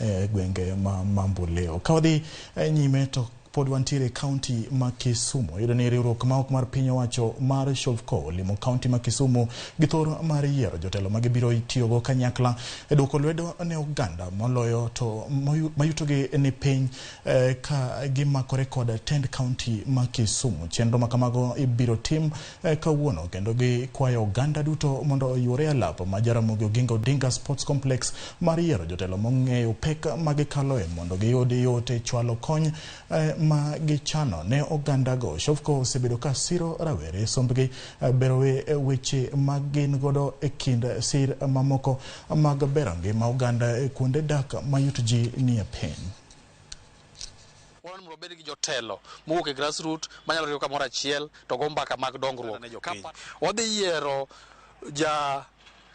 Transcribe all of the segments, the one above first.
E gwenge ma Mamboleo. Ka wadhi nyime to pod wantiere e kaunti ma Kisumu. Iyudo ni riwruok ma ok mar piny owacho mar Shofco olimo kaunti ma Kisumu gi thor mar yiero jotelo ma gibiro tiyogo kanyakla e duoko lwedo ne oganda moloyo to mayutogi ni piny ka gimakore kod tend kaunti ma Kisumu. Chenro ma kamago ibiro tim kawuono kendo gikwayo oganda duto mondo oyuore e alap ma Jaramogi Oginga Odinga Sports Complex mar yiero jotelo mong'eyo pek ma gikaloe mondo giyud yot e chwalo kony ma gichano ne ogandago. Shofco osebedo ka siro rawere sombgi bero weche ma gin godo e kind sir mamoko mag bero ngima oganda e kuonde dak ma yut ji nie piny. Wan mondo wabed gi jotelo mowuok e grassroot manyalo riwo kamoro achiel to go mbaka mag dongruok ne jopiny. Wadhi yiero ja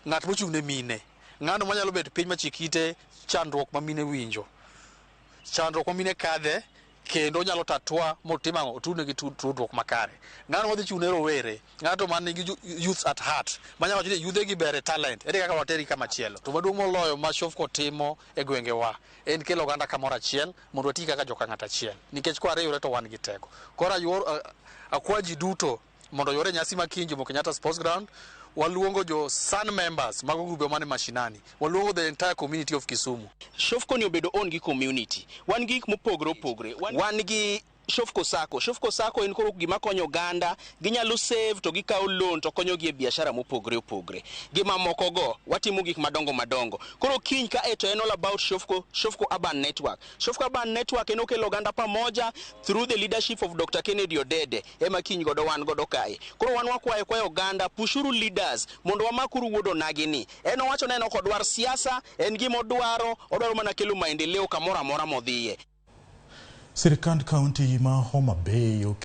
ng'at mochung' ne mine, ng'ano manyalo bet piny machik ite chandruok ma mine winjo, chandruok ma mine kadhe kendo onyalo tatua motim ang'o otudne gi tudruok makare. Ng'ano madhi chung' ne rowere, ng'ato man nigi youth at heart manyalo wacho ni yudhe gi ber e talent, ere kaka watergi kama chielo. To maduong' moloyo ma Shofco timo e gwengewa en kelo oganda kamoro achiel mondo wati kaka joka ng'at achiel nikech kwariwre to wan gi teko. Koro akwa ji duto mondo oyuore nyasi ma kiny Jomo Kenyatta Sports Ground. Waluongo jo SAN members mago grube mane mashinani, waluongo the entire community of Kisumu. Shofco ni obedo own gi community. Wan gi gik mopogore opogore. Wan gi Shofco Sacco. Shofco Sacco en koro gima konyo oganda, ginyalo save to gikawo loan to konyogi e biashara mopogore opogore. Gi mamoko go, watimo gik madongo madongo. Koro kiny ka e to en all about Shofco, Shofco Urban Network. Shofco Urban Network en okelo oganda pamoja through the leadership of Dr. Kennedy Odede ema kiny godo wan godo kae. Koro wan wakwayo kwayo oganda, pushuru leaders mondo wamakuru wuod onagi ni. En owacho ni en ok odwar siasa, en gima odwaro, odwaro mana kelo maendeleo kamoro amora modhiye. Sirkand kaunti ma Homa Bay.